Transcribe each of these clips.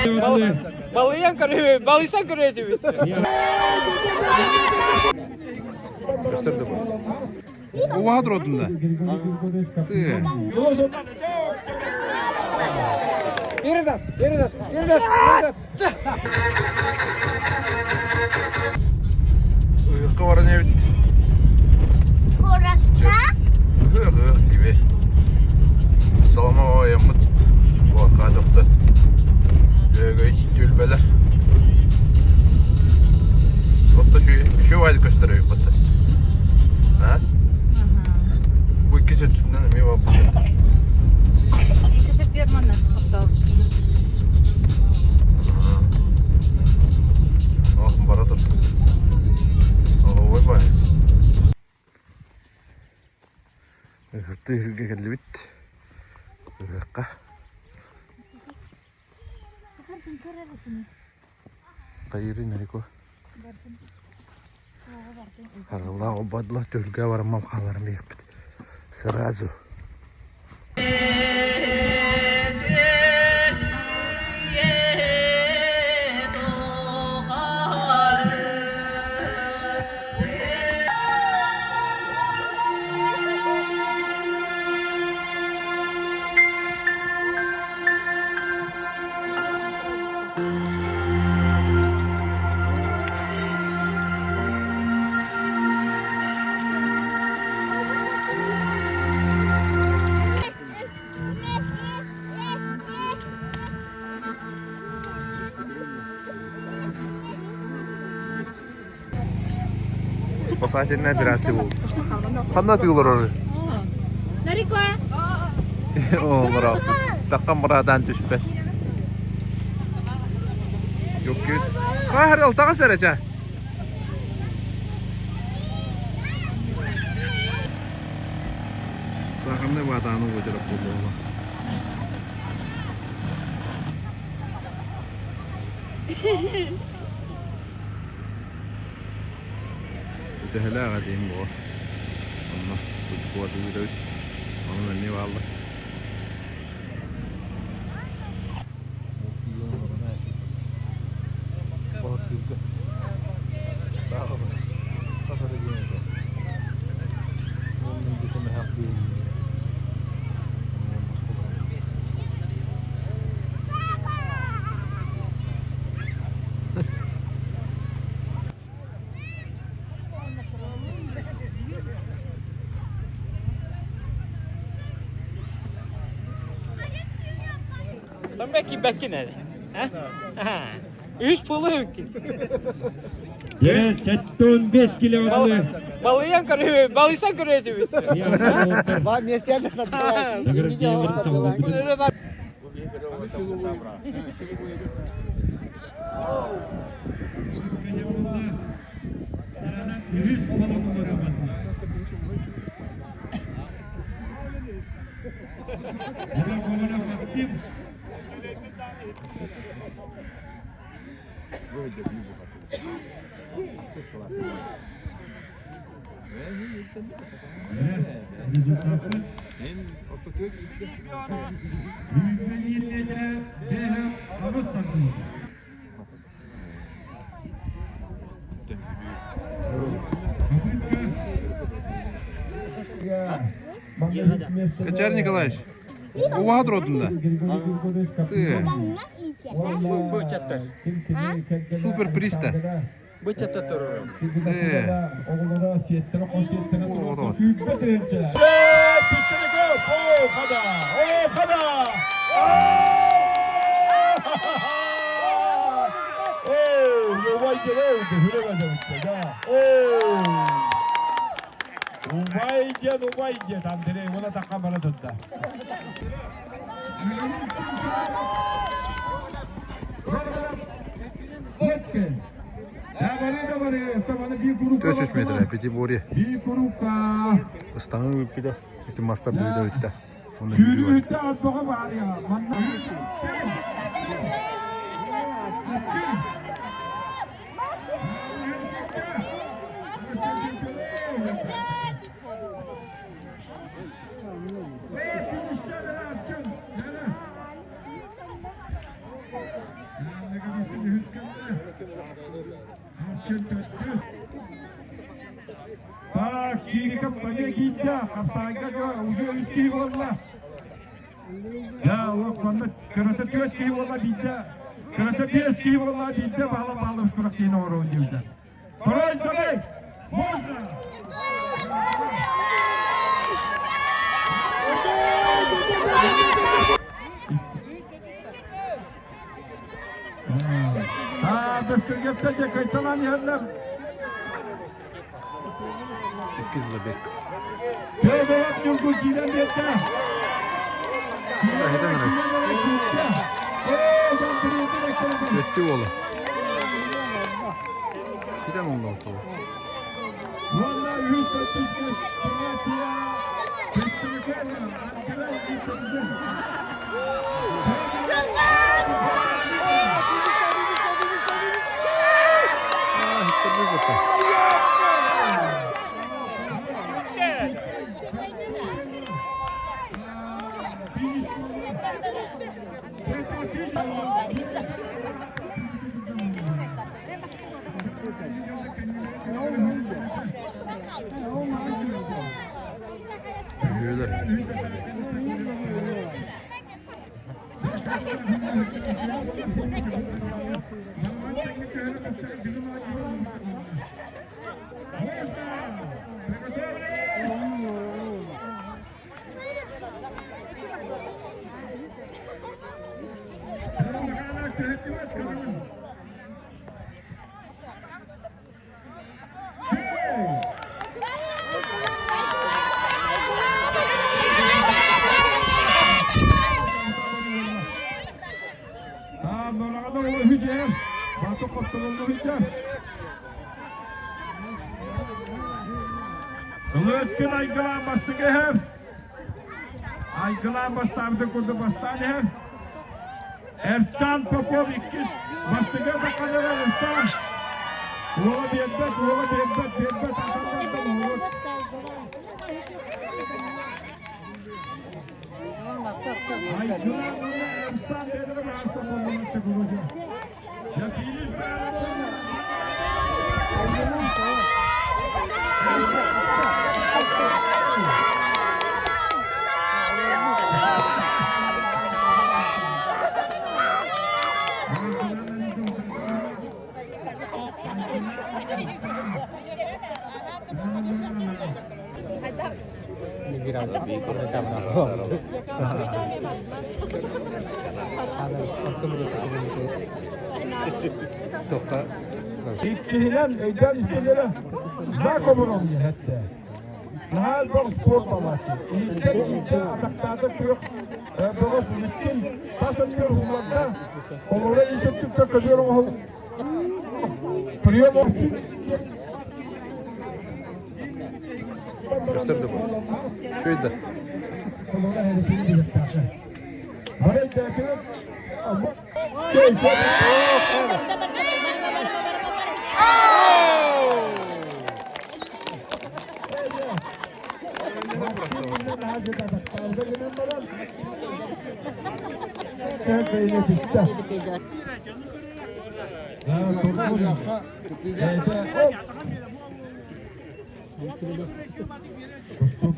Балыйан көрү, балыйсан көрү Уаха туротунда. Передат, передат, передат, передат. Ыһыкка баран эбит. Куоракка? Ыһыах ыһыах диби. Салама ойоммут буорхаа тохто. Үөгөй түлбэлэр. Отто үчү вайды көстөр өйбөттө. А? Бу икки сөттүнэн эмиэ бар. Икки сөттүгэр манна автобус. Ох, бара тур. Ой, бай. Ыһырты ыһырга кэллибит. Ыһыахха. Хайыры Нарико. Хараллаах оббадылар түһүлгэ бараммам хааларым диэхпит. Сразу. Спасательная операция буолла. Ханна тыылар Нарико! Олоро. Таккан быраатаан түспэт. Yok Kahır алтаға сәрәчә. Сахарный ватаны өтіріп болды. Төһөлөөх этим буо. Онно кучкуоту ыытабыт. Онон эмиэ бааллар. Бэки бэккин Үс пулу үккин. Дьэ, 75 километры. Балыйан көрү, балыйсан көрү этибит. Два месяца Награждениеларын саҕалаабытын. Үһүс Качар Николаевич, уаха туротунда. Ты супер приста. Э. Убай диэн, убай диэн, Андрей, уона тахха бара турда. Төрт метр пятиборье. Ыстаҥы ыыппыта, ити маста быыда ыытта. Сүүрүүтэ отбоҕо баар я. Манна Төрдүс. Так, Чириков бане киирдэ, хапсаайга уже үс киһи буолла. Я, лох, манна кырата түөрт киһи буолла биирдэ, кырата биэс киһи буолла биирдэ баала-баала ускурах диэн оҥоробун диэбитэ. Второй забей! Можно! А, Бестергептен де кайталан иһэллэр. Иккис забег. Федоров Ньургун киирэн биэрдэ. Киирэн киирдэ. Эй, Андрей, Өттү уола. Кидем онно отула. Уонна үһүс төрдүс третья Пестрякова Андрей Виторгун. Үһүөлэр. Ылыткын айгылаан бастык эһэр. Айгылаан бастаабытын курдук бастаан иһэр. Эрсан Попов иккис бастыгы атахханара Эрсан. Уола биэрбэт, уола биэрбэт, биэрбэт атаннардан оҕолор. Айгылаан уонна Эрсан бэйэлэрэ быһаарсан буоллулар чокуручу. Я финиш Иккиһинэн өйдөөн истэллэрэ Закомуром диэн эттэ. Наһаа элбэх спорт балааччы. Иһиттэн иһиттэн атахтаата күөх бөҕөс бүттүн тас өттүгэр ууларда. Олоро ис өттүккэ көбүөр оҥоһул прием Көстөр да бу. Шөй да. Кустук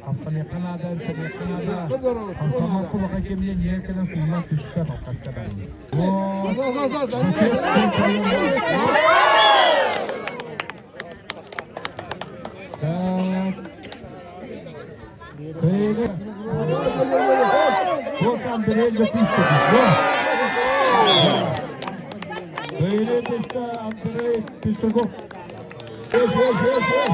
Хамсаныахха наада, хамсаныахха наада. Хамсаммат кулаха кэмиэн иһэр кэлэн сууллан түспэт алҕаска даҕаны. Так. Кыайыыны Вот Андрей Лепистов. Кыайыыны түстэ Андрей Пестряков. Еш, еш, еш, еш.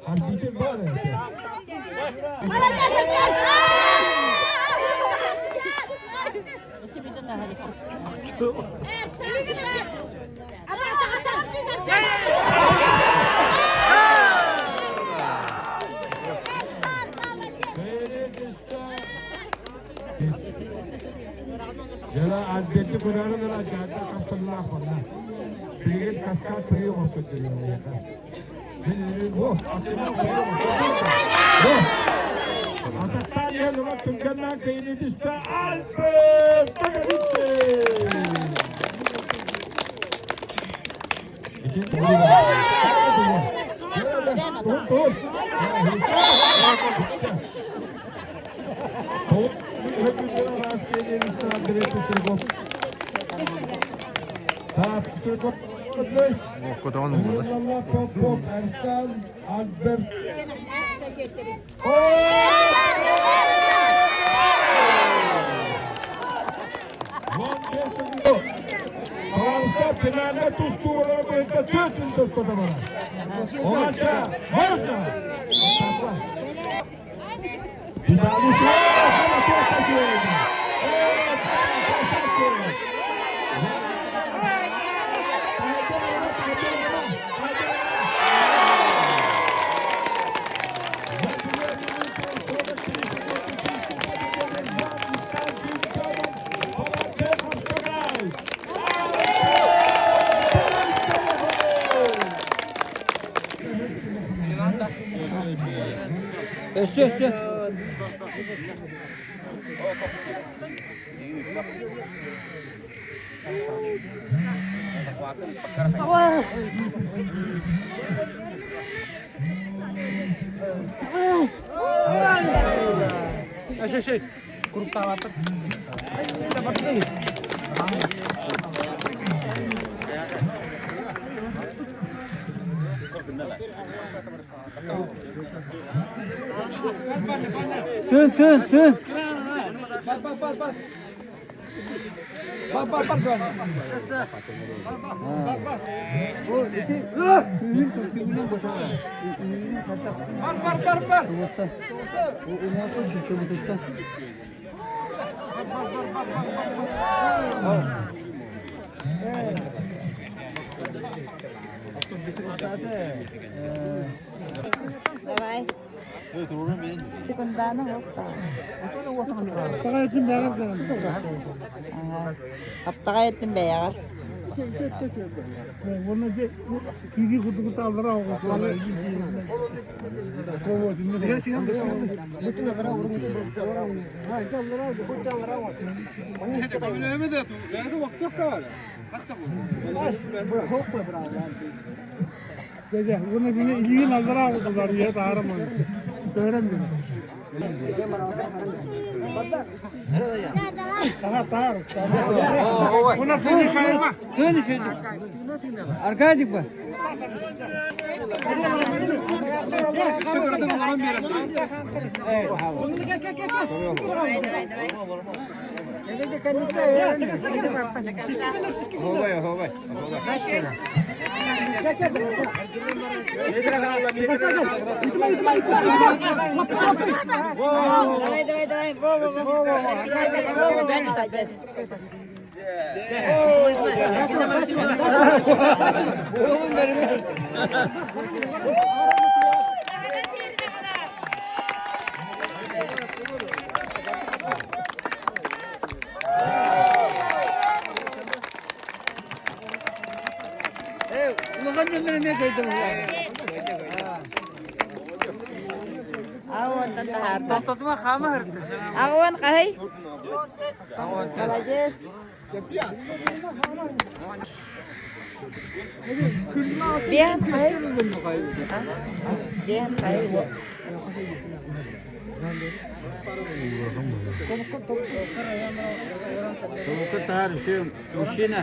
Арбитр бар. Дьэ, Альберты көрөөрү дьаата хамсанылаах манна. Билигин каскад прием көрдөрүөм эйиэхэ. Бу, арчылаах прием. Бу! Ататтаан иһэн ула түргэннээн кыйыны түстэ Альберт Таговицын! Тур, тур! Финальда тустуулары быһыта төрт үн барар. Оганча, можно? Виталий Өссө, өссө. Тын, тын, тын. Давай. Секунданы опта. Аптаҕай еттин бэйэҕэр. Аркадий ба. Давай, давай, давай. Ховай, ховай. Давай, давай, давай. Во, во, во. Во, во, молодец. Oğlum verilmez. Улахан дьоннор эмиэ көйдүм. Аҕа таһаарда. Тоттотума хаама хырды. Аҕа хаһый? Молодец. Биэн хаһый? Биэн хаһый? Тобукка тахар еще мужчина.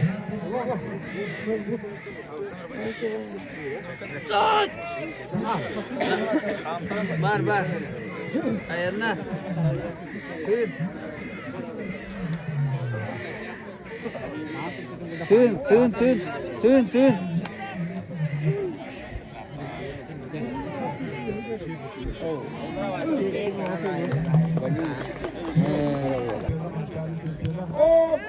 Бар, бар. Айырна. Тын. Тын, тын, тын. Тын, тын. Hop!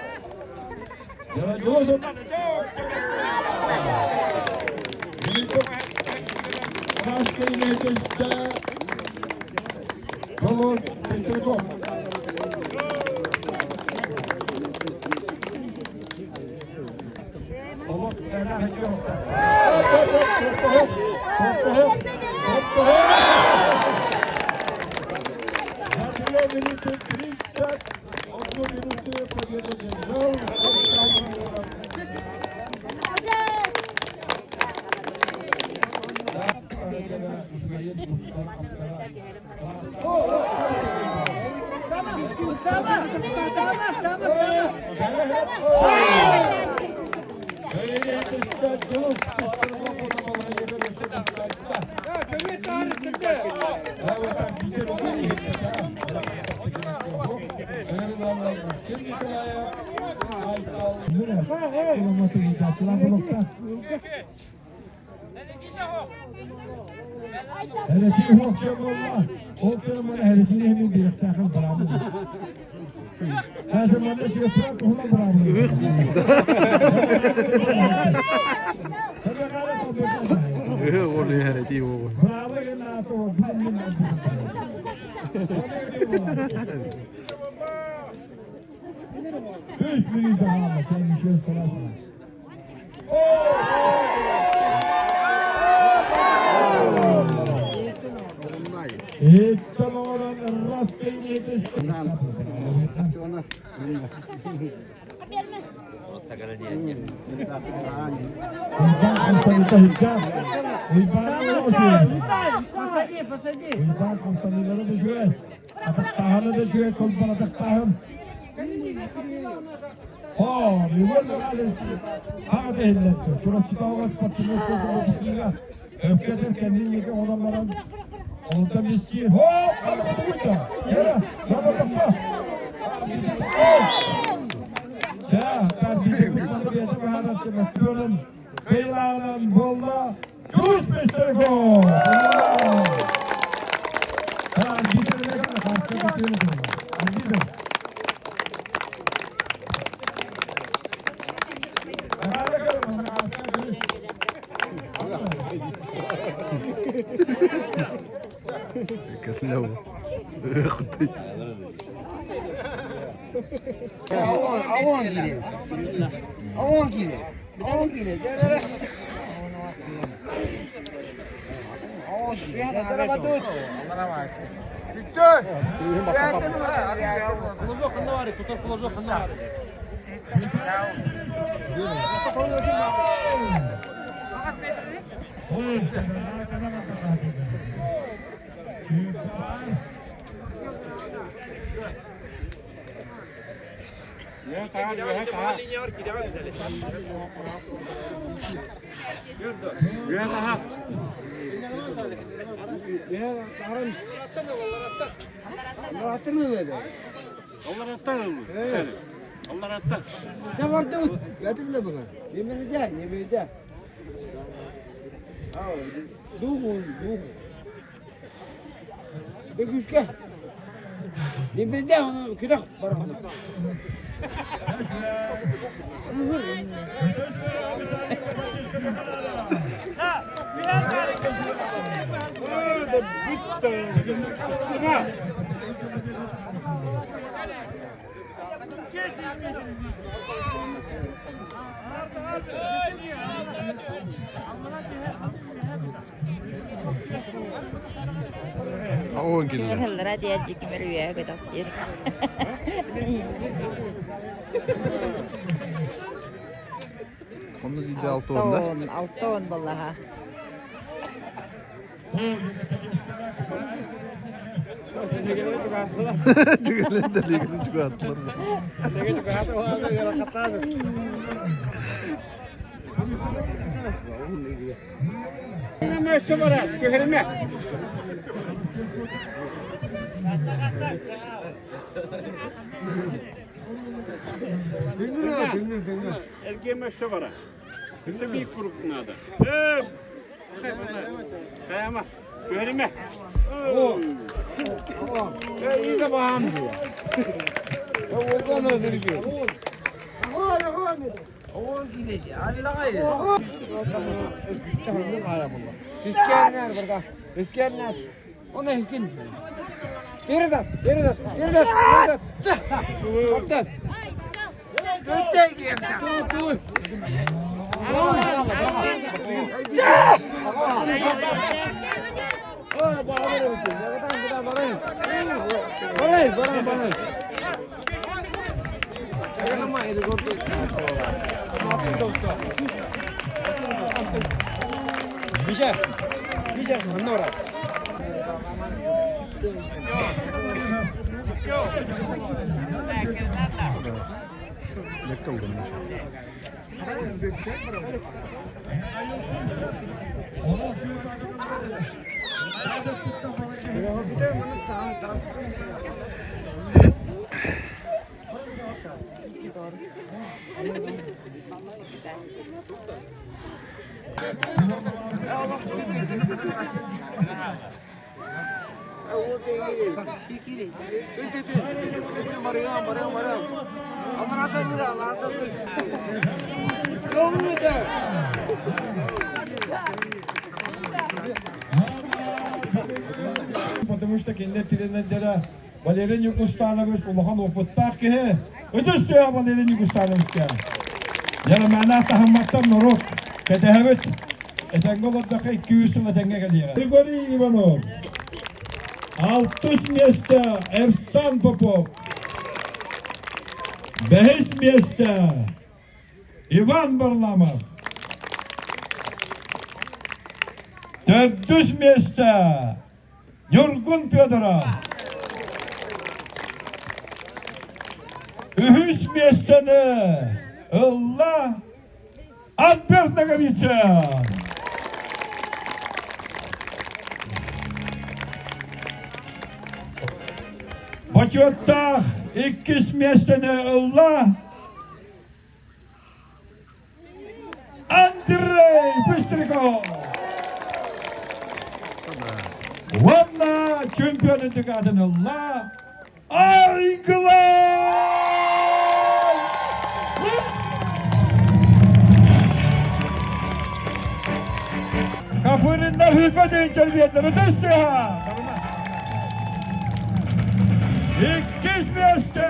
минуты 31 минуты победу держал. Үс мүнүүтэ хаалла, сен ничего страшного. Иттен оҥорон раз Посади, посади. Уйбаан хамсаныылара да үчүгэй, атахтааһына да үчүгэй, кулбан атахтааһын. Оо, Егор Михайлович аҕата иһиллэрдэ. Чурапчытааҕы спортивнай оскуолатын выпускнига өпкөтөр кэннин диэки оҥорон баран онтон мисчиир. Оо, халыпатыбыта! Яра, лаба тохто! Чэ, тарбиты кутманы бэйэтэ быһаарар Тимофеевын кыайыылааҕынан буолла Юрус Пестерков! Арбитр. Кимэр диэти кимэр үөһэ көтөхтиир. Онно биирдэ алта уон да? 60 буоллаха. Чүгүлэн дэлигин чугааттылар. Миша, Миша, манна барар. Потому что кинилэр тирэнэрдэрэ Валерий Ньукустанович улахан опыттаах киһи. Ытыс тыаһа Валерий Ньукустановичка. Яраманаах таһымматтан норуот кэтэһэбит. Этэҥҥэ олордоххо 200 сыл этэҥҥэ кэлиэҕэ. Григорий Иванов. Алтыс место Эрсан Попов. Бэһис место Иван Варламов. Төрдүс место Ньургун Федоров. Үһүс миэстэни ылла Альберт Ноговицын. Бочуоттаах иккис миэстэни ылла Андрей Быстриков! Уонна чемпион үрдүк ылла Айгылай! Капырыннар hürmet интервьюлары төстүһа! Иккис миэстэ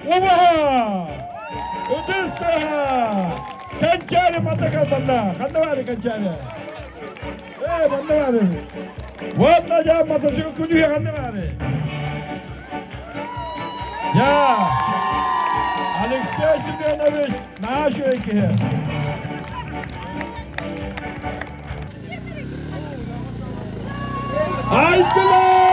Убаһа! Ытыс тыаһа! Кэнчээри манна калбанна! Ханна баары кэнчээри? Ээ, манна баары. Уонна дьэ мотоцикл күнүүһэ ханна баары? Я! Алексей Семенович наш киһи. Айгылай!